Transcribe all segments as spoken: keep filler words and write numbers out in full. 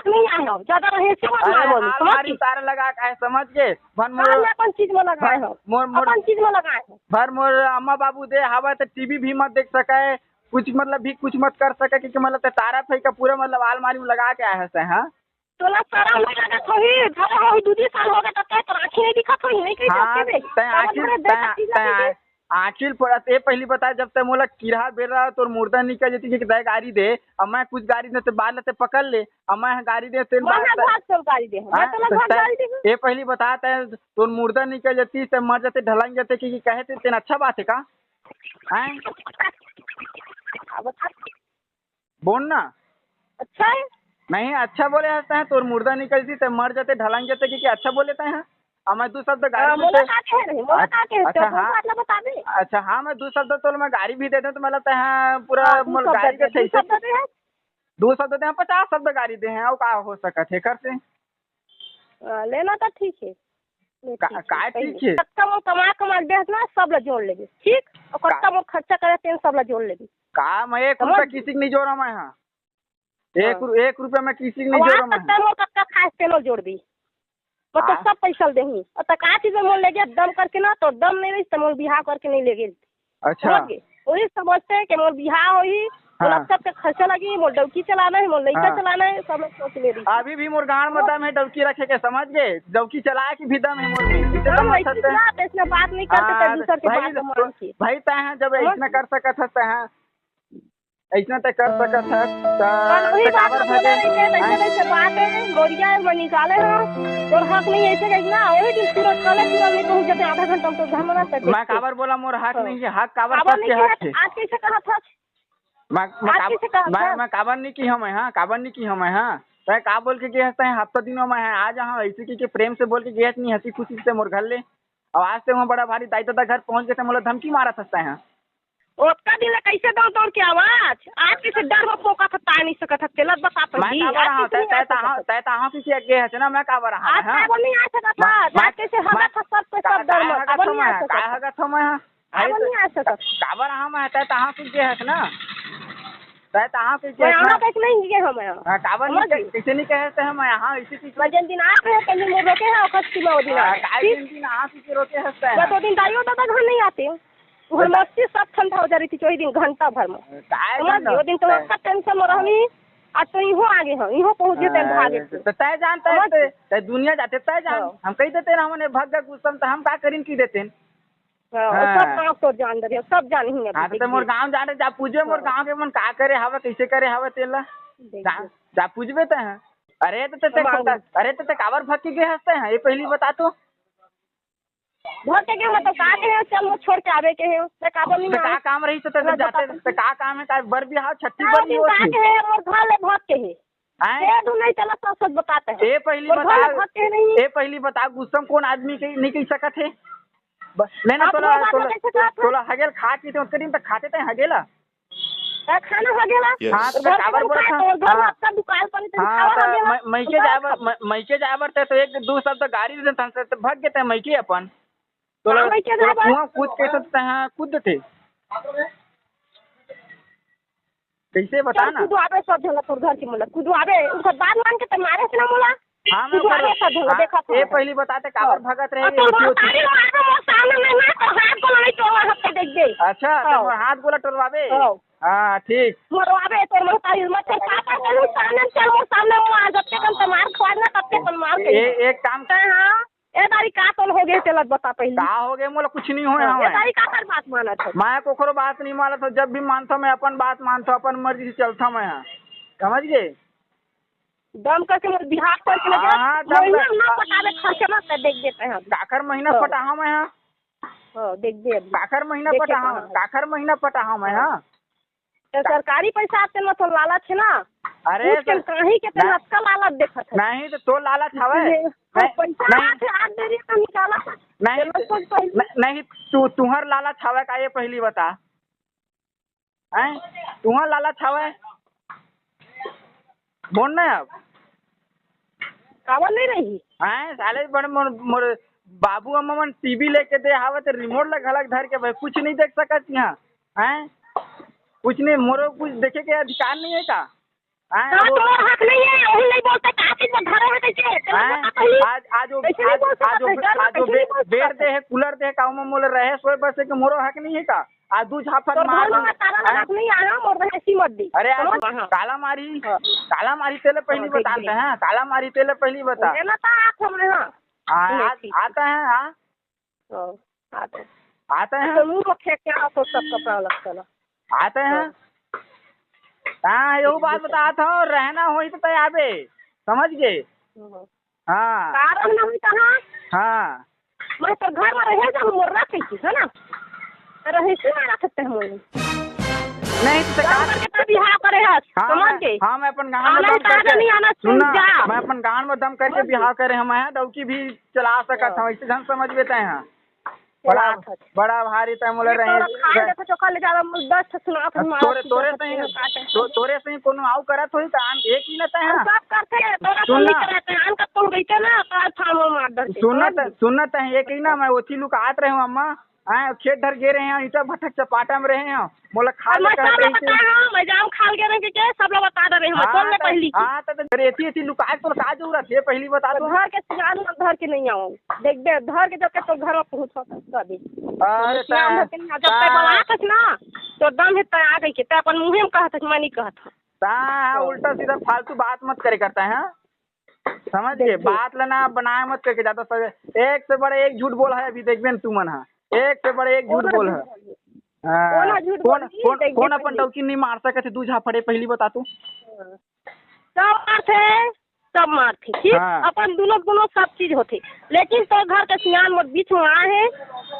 नहीं आए हो, ज्यादा रहे से मत अरे मारो, समझ आलमारी गए? तार लगा के है, समझ गए? भर मोर, हाँ, मैं अपन चीज में लगाए भर हो, मोर, मोर, अपन चीज में लगाए हो। भर मोर अम्मा बाबू दे हवा तो टीवी भी मत देख सके, कुछ मतलब भी कुछ मत कर सके, क्योंकि मतलब ते तारा फेंक के पूरा मतलब आलमारी में लगा के आए हस, हाँ? तोला शरम नहीं लगत होही, धरे होही, दू दिन साल हो गए, तब तक तोर आँखी नहीं दिखत होही, नहीं कही हाँ, जाके बे। तै तब आँखी, तोरे देख तै, चीज तै लगी। आँखी ल पड़त, ए पहली बता, जब तै मोला किरहा बेरा तोर मुर्दा निकल जती कि तै गारी दे, अब मैं कुछ गारी दे, तो बाद ले तै पकड़ ले, अब मैं गारी दे, तेन मैं बात ना तै भाग चल गारी दे, मैं हाँ, तोला तो भाग तै, गारी दे। ए पहली बता, तै तोर मुर्दा निकल जती, तै मर जते, ढलंग जते, कि, कि कहे ते, तेन अच्छा बात है का? हैं? अब बता। बोल ना। अच्छा है। नहीं, अच्छा बोले हस तैं, तोर मुर्दा निकल जती, तै मर जते, ढलंग जते, कि, कि अच्छा बोले तैं, हाँ? अब मैं दू शब्द गारी हाँ, भी मोला दे का कहे रही, मोला का कहे, अच्छा, तो हाँ। मतलब बता दे। अच्छा, हाँ, मैं दू शब्द तोला मैं गारी भी दे दें, तो मतलब तैं, हाँ, पूरा हाँ, दू मोला शब्द गारी दे, देते, दू ऐसे शब्द दे। दू शब्द दे, हाँ, पचास शब्द गारी दे हैं, और का हो सकत है, कर से? हाँ, लेना तो ठीक है। नहीं, का, ठीक है, का सही ठीक है। है? कतका मोर कमा, कमा के देहस ना, सब ला जोड़ लेबे, ठीक? और का कतका मोर खर्चा करे, तेन सब ला जोड़ लेबे। का मैं एक समझ रुपया गई? किसी के नहीं जोड़ा मैं, हाँ। एक हाँ। रु-, एक रुपया मैं किसी के नहीं अब जोड़ा आज मैं, तक हाँ। तैं मोर कतका खाए, तेनो जोड़ दी। मैं तो हाँ। सब पैसा ल देहूँ। और तक का चीज में मोर ले गया, दम करके ना, तो दम नहीं रही, तो मोर बिहाव करके नहीं ले गए। अच्छा। समझ गए? वही समझते हैं कि मोर बिहाव होही, मोर हाँ। अच्छा से खर्चा लगी, मोर डौकी चलाना है, मोर लइका हाँ। चलाना है, सब लोग सोच ले रही। अभी भी मोर गांड में दम है डौकी रखे के, समझ गए? डौकी चलाए के भी दम है मोर में। इसे हम समझ ऐसी सकते हैं। बात, ऐसने बात नहीं करते हाँ, थे, दूसर के भाई, बात मान के। भाई, तय है, जब समझ ऐसने गए? कर सकत है, तय है, ऐसने तय कर सकत है, त-, कल वही त बात काबर हम बोले भगे? रहे थे, वैसे, हैं? वैसे बात है, गोरिया है, मैं निकाले हूँ, तोर हक नहीं ऐसे कहीं ना, वही दिन सूरज काले, सूरज नहीं कहूँ, जब आधा घंटा हम तो घर में रहते मैं थे। काबर बोला मोर हक हाँ। नहीं है, हक काबर काबर सबके नहीं हक किया? है। आज कैसे कहा था? मैं, मैं आज काब-, कैसे कहा मैं, था? मैं काबर नहीं की हूँ मैं, हाँ, काबर नहीं की हूँ मैं, हाँ। तय का बोल के गए हस, तय हफ्ता दिनों में है, आ जा, हाँ, ऐसे की, की प्रेम से बोल के गए हस, नहीं हंसी खुशी से मोर घर ले। अब आज से वहाँ बड़ा भारी दाई दादा घर पहुँच गए थे, मोला धमकी मारा था, तय, हाँ। ओतका दिन ले कैसे दम तोड़ के आवाज? आज कैसे डर में पोका था, ताय नहीं सकत था, तेला बता तो मैं ही। काबर आज रहा, कैसे तय, नहीं आ तय सकत तहाँ, था? तय तहाँ की किया गए है ना, मैं काबर रहा, आज हाँ? काबर नहीं आ सकत मैं, था? मैं, आज कैसे मैं, हल्ला था, सब के का-, सब डर का में, हगत काबर हो नहीं आ मैं, सकत का था? हगत हो मैं, हाँ? काबर अरे तो नहीं आ सकत? काबर रहा मैं, तय तहाँ की गए है ना? तय तहाँ की गए मैं है ना? आना तक नहीं गए हम यहाँ। हाँ, काबर नहीं समझ कह-, गई? कैसे नहीं कहे थे हम यहाँ, इसी चीज मैं जिन दिन आ रहे हैं, पहले वो रोके हैं, और खस्ती में वो दिन आ हाँ, रहे हैं। काय ठीक? जिन दिन आ चुके रोके हंसते हैं। बस वो दिन दाइयों दादा घर नहीं आते। उधर बता। मस्ती सब ठंडा हो जा रही थी, वही दिन घंटा भर में। काय समझ गई? वो दिन तो हाँ। उसका टेंशन में रहनी, आज तो इहो आगे हम, इहो पहुंचे थे हाँ, भागे थे। तो तय जानता है, समझ तय, गई? तय दुनिया जाते, तय जान। हाँ। हम कही देते ना, हमने भाग गए गुस्सा में, तो हम का करीन की देते हैं? हाँ, हाँ। सब गाँव तो जान रहे, सब जान ही है, हाँ, तो देख मोर ली। गाँव जान रहे, जा पूछे मोर हाँ। गाँव के मन का करे हवा, कैसे करे हवा तेला। देख जा, ली। जा पूछबे तय है। अरे तो ते, ते हम आ गए। अरे तो ते काबर भाग के गए हंसते हैं, ये पहली बता तो। भाग के गए, मतलब का के है, चल वो छोड़ के आवे के है, ते काबर नहीं तो का आए? काम रही तो ते ना जाते, बता। ते का काम है, का बर बिहाव, छट्ठी चार बर दिन नहीं का होती। के है, मोर घर ले भाग के है। आए? ये तू नहीं चला, सब सच बताते हैं। ए पहली मोर बता, घर ले भाग के नहीं। ए पहली बता, गुस्सा में कौन आदमी के नहीं कह सकत है? बस, नहीं ना, आप तोला, लोग बात तोला, कैसे करत हो? तोला हगेल खा के तो करीन तक खाते थे हगेला। का खाना हो गेला? Yes। हाँ, तो घर काबर के बोला था? और घर हाँ। आपका दुकान पर इतनी हाँ, खावा हो तो गेला। मैं, मैं के तो जाए बर, मैं, मैं के जाए बर थे तो एक दो शब्द गारी देते हैं, तो भाग गए थे मैं के अपन। तो हाँ, मैं के जाए बर। कुआं कूद के तो हाँ, कूद देते। कैसे बता चल, ना? कूदवाबे सब झन ला तोर घर के मोला, कूदवाबे, उनकर बात मान के त मारे से ना मोला। हाँ, मैं कूदवाबे ओकर, सब झन ला, हाँ, देखत ए हन। पहली बता ते काबर हाँ। भगत रहे, और तोर रोटी वोटी। महतारी मारबे मोर सामने में ना, तो हाथ गोला नहीं तोड़वा हफ्ते देख दे। अच्छा, तो हाँ। मोर हाथ गोला टोलवाबे? हाँ। हाँ, ठीक। मरवाबे तोर महतारी, मत कर पापा के नु सामने चल, मोर सामने मुआ, जब ते कन त मार खवाना, तब ते कन मार ए, के। एक काम हाँ, हाँ। ए दारी का तोल हो गए, चलत बता पहली। का हो गए? मोला कुछ नहीं होए हाँ, ए हवे। दारी का हर बात मानत हो? मैं कोखरो बात नहीं मानत हो, जब भी मानता मैं अपन बात मानता, अपन मर्जी से चलता मैं, हाँ। समझ गए? दम करके मोर बिहाव करके लगे, हाँ, हाँ, दम महीना कर। ना पटावे, खर्चा मत कर, देख देते हैं हम। काखर महीना हाँ। पटाहा मैं, हाँ? हाँ, देख दे अभी। काखर महीना देखे पटाहा, कहाँ है? काखर महीना पटाहा मैं, हाँ। हाँ? तो सरकारी पैसा आते ना तो लालच है ना। अरे कुछ के तो काहे के ते ना। नतका लालच देखत है। नहीं तो तोर लालच हवे। ये, नहीं, पैसा नहीं। आते आज दे रही तो निकाला। नहीं, चलो, कुछ पहले। न-, नहीं, तू, तुहर लालच हवे का, ये पहली बता। हैं? तुहर लालच हवे? बोल ना अब। काबर नहीं रही? हैं? साले बड़े मोर, मोर बाबू अम्मा मन टीवी लेके दे हावत, रिमोट ला घलक धर के भाई कुछ नहीं देख सकत यहाँ। हैं? कुछ नहीं, मोरो कुछ देखे के अधिकार नहीं है का? हैं? हाँ, वो तोर हक नहीं है, वही नहीं बोलते, जो, कैसे नहीं आज, बोल आज सकत जो, है? डर आज जो कैसे बे-, नहीं बोल बेड सकत दे है? है, कूलर दे है, का ओमा मोला रहे सोए बसे के मोरो हक नहीं है का? आज दू झापन तो मार घर में ताला लगा के नहीं आया, मोर रहे सी मत दी। अरे, आज समझ? हाँ। काला मारी, हाँ। काला मारी तेले पहली हाँ, बता देख, दे, देख। हाँ, काला मारी तेले पहली बता। ये ना था आप हमने, हाँ। हाँ, नहीं, आज ठीक, आता है, हाँ। हाँ, आता है। आता है, अच्छा, हाँ। मुंह में फेंक के आओ तो सब कपड़ा अलग चला। आता है, हाँ। हाँ। हाँ, यहू बात बता था, और रहना होई तो तय आबे, समझ गए? हाँ। हाँ। कारण ना होई कहाँ? हाँ। मैं तो घर में रहे जाऊँ, मोर रखे की, है ना? तो रहे से ना रखते हम लोग। नहीं, तो गाँव का करके तो बिहाव करे हस, हाँ, समझ मैं, गए? हाँ, मैं अपन गाँव में आना दम है, करके, नहीं आना, सुन ना, जा। मैं अपन गाँव में दम करके समझ गए? बिहाव करे हम, हैं, डौकी भी चला सकत हाँ। हूँ, ऐसे झन समझ बेते हैं। बड़ा, चला सकत। बड़ा भारी तय मोला ये रहे, तोरा खाए रहे। देखो चोखा ले जावा, मुझ दस ठो सुना, फिर अब मारा तोरे, सीधा तोरे सत्य सही, ना काटे। तो, तोरे सही कोनो आउ करत होई, त आन एक ही न तय हम है। सब करते हैं, तोरा सुन तो नहीं ना। करते हैं, आन कब तुम गईते ना, काल फार्म मार डरते, सुन ना समझ त, गई? सुन ना तय, एक ही ना, मैं ओथी लुकात रहे हूँ अम्मा, आए खेत धर गे रहे हैं, ईटा भटक चपाटा में रहे हैं, मोला खा और ले मैं कहत सब लोग रही थी। बताए हूँ, मैं जाम खाल गे रहे के, के सब लोग बता दे रहे हूँ, मैं हाँ, कौन मैं त, पहली की? हाँ, त, त, अरे, एथी, एथी लुकाए तोर का जरूरत है, पहली बता तो दो। घर के सियान में धर के नहीं आऊँ, देख बे, धर के जब के तो घर में पहुँचा तभी। अरे, सियान त, धर के नहीं आ, जब तय त, बलात हस ना, तो दम है तय आ गई के, तय अपन मुँहे में कहत हस, मैं नहीं कहत हूँ। ता हाँ। उल्टा सीधा फालतू बात मत करे करता है, हाँ? समझ देख, गए? देख। बात ला ना बनाए मत करके ज्यादा सज-, एक से बड़े एक झूठ बोल है, अभी देखबे न तुमन हा, एक से बड़े एक झूठ ओला बोल झूठ है। बोली। हाँ। ओला झूठ कौन, बोली, कौन, देख, कौन देख अपन पहले। डौकी नहीं मार सकत है, दू झापड़े पहली बता तू। हाँ। सब मारथे, सब मारथे, ठीक? हाँ। अपन दुनो, दुनो सब चीज होथे, लेकिन तो घर के सियान मोर बीच में आए हैं,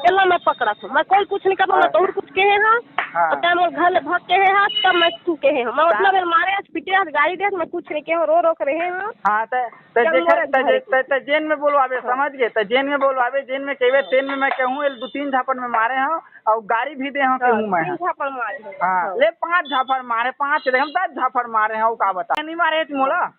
एला मैं पकड़त हूँ, मैं कोई कुछ नहीं करता, मैं हाँ। तोर कुछ कहे हाँ, हाँ। और तैं मोर घर ले भग कहे हाँ, तब मैं तू कहे हूँ, मैं ता- उतना बेर मारे, आज पीटे, आज गाली दे, मैं कुछ नहीं कहे हूँ, रो रो के रहे हूँ। हाँ, ते, ते जब जेकर, मोर ते, घर ते, ते जेन में बोलवाबे, हाँ। समझ गए, ते जेन में बोलवाबे, जेन में कहबे, हाँ। तेन में मैं कहूँ, एल दू तीन झापड़ में मारे हूँ, और गाड़ी भी दे हूँ, हाँ, कहूँ मैं। तीन झापड़ मारे हूँ। हाँ, हाँ। ले पाँच झापड़ मारे, पाँच के हम दस झापड़ मारे हूँ, का बता? नहीं मारे है मोला? हाँ।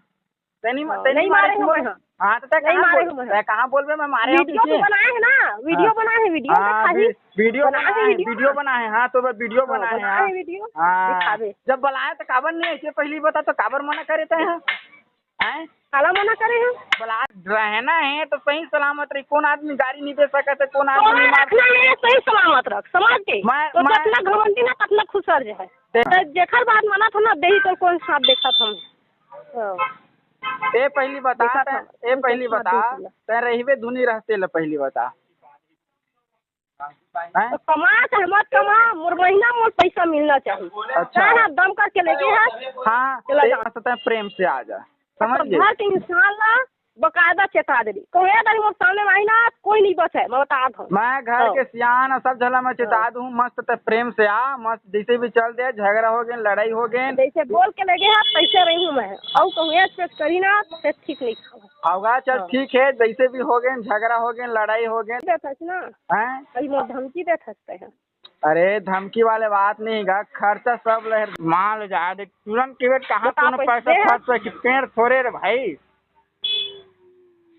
तैं नहीं, हाँ, तैं नहीं नहीं मारे मारे हो मोला? मैं, हाँ। हाँ, तो तै नहीं कहाँ मारे बोल-, हो मैं। तै कहाँ बोलबे मैं मारे हूँ वीडियो पीछे? तो बनाए है ना, वीडियो हाँ। बनाए है, वीडियो हाँ, देखा ही। वी-, वीडियो बनाए बनाए है, वीडियो। वीडियो बनाए है, हाँ, तो वीडियो हाँ, बनाए है, बनाए हाँ। है वीडियो। हाँ। दिखावे। जब बुलाए तो काबर नहीं ऐसे पहली बता तो काबर मना करे तै, हाँ? हैं? काला मना करे हैं? बुला, रहना है तो सही सलामत रही, कौन आदमी गाड़ी नहीं दे सकता है, कौन आदमी तोरा नहीं मार रखना है, सही सलामत रख, समझ के? मैं, तो मैं जितना घमंडी ना, उतना खुसर जाए। ते- तो जेकर बात माना था ना, देही तो कौन सांप देखा था हम? हाँ। ए पहली बता, देखा तै, था, ए उनके पहली साथ बता, देख लिया। तै रहिबे धुनी रहते ले पहली बता। हैं? तो कमा चाहे मत कमा, मोर महीना मोर पैसा मिलना चाहिए। अच्छा। चाहे दम करके लेके है, हाँ, चला ए, जा। तो तै प्रेम से आ जा, समझ मतलब गए? घर के इंसान ला बकायदा चेता दे दी। कहूँ ए दारी मोर सामने में आई ना, कोई नहीं बचे, मैं बता दूँ। मैं घर हाँ। के सियान सब झला मैं चेता हाँ। दूँ, मस्त तै प्रेम से आ, मस्त जैसे भी चल दे, झगड़ा हो गए, लड़ाई हो गए। जैसे बोल के ले गए हैं, तैसे रही हूँ मैं। और कहूँ ऐसे करी ना, तो ठीक नहीं था। होगा, चल हाँ। ठीक है, जैसे भी हो गए, झगड़ा हो गए, लड़ाई हो गए। देत हस ना। हैं? अभी मोर धमकी देत हस तै है। अरे, धमकी वाले बात नहीं गा, खर्चा सब ले मान ले जा। देख, तुरंत के बेट कहाँ बता कोनो पैसा पैसे। खर्च होए कि पेड़ थोड़े रे भाई।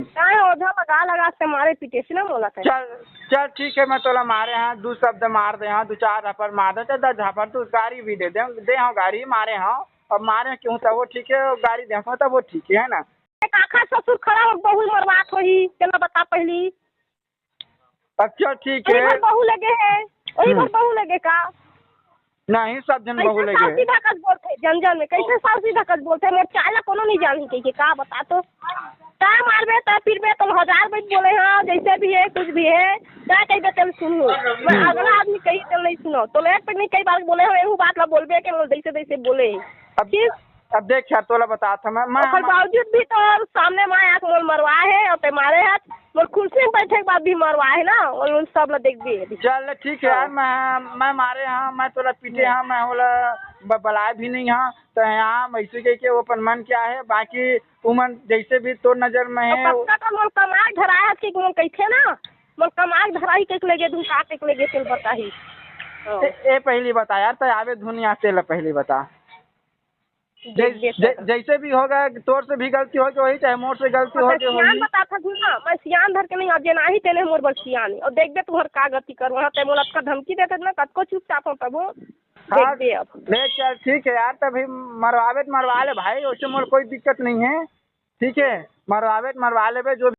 काहे ओझा लगा लगा के मारे पीटे से ना बोला था। चल, चल ठीक है, मैं तोला मारे हाँ, दू शब्द मार दे हाँ, दू चार झापड़ मार दे, तो दस झापड़ तू गाड़ी भी दे दे, दे हाँ गाड़ी मारे हाँ, अब मारे क्यों तब वो ठीक है, गाड़ी दे हाँ तब वो ठीक है, है ना? काखर ससुर खड़ा हो, बहू मरवात होही, चला बता पहली। अच्छा, ठीक वही है। घर बहू लगे है, वही घर हम्म। बहू लगे का? नहीं, सब जन कैसे बहू लगे साउसी है। धकस बोलथे, जन जन में कैसे साउसी धकस बोलथे? मोर चाला कोनो नहीं जानी कहिके का बता तो। का मारबे, त पिटबे, तो हजार बात बोले हाँ, जैसे भी है, कुछ भी है, का कहिबे तेल सुनो। मैं हम्म। अगला आदमी कही तेल नहीं सुनो, तो लेट पे नहीं कई बार बोले हो, एहू बात ला बोलबे के मोर जैसे तैसे बोले। अब, ठीक? अब देख यार, तोला बता था मैं, मैं, ओकर मैं बावजूद भी तो सामने में आके मोर मरवा है और ते मारे है, मोर कुर्सी में बैठे के बाद भी मरवा है ना, और उन सब ला देख भी है। चल ठीक है यार, हाँ। मैं, मैं मारे हाँ, मैं तोला पीटे हाँ। हाँ, मैं होला ब-, बलाए भी नहीं हाँ, तो यहाँ वैसे कह के वो अपन मन क्या है, बाकी उमन जैसे भी तोर नजर में और है। कब तक मोर कमाई धराए है कि मोर कैसे ना, मोर कमाई धराई के लेगे, धुका के लेगे, चल बताही। हाँ। ए, ए, पहली बता यार, तो आवे धुनिया से ला पहली बता। देख, जै-, देख जै-, सकत। जैसे भी होगा, तोर से भी गलती होगी होही, चाहे मोर से गलती हाँ, होगी तो सियान होही। बता था ना, मैं सियान धर के नहीं, अब जे नाही तेने मोर बर सियान है। और देख दे तुम्हार का गति कर, वहाँ ते मोला अतका धमकी देते ना, कतको चुपचाप हो तब हो। हाँ, देख दे अब। ले चल, ठीक है यार, तभी मरवावे तो मरवा ले भाई, उससे मोर कोई दिक्कत नहीं है, ठीक है, मरवावे तो मरवा लेबे, जो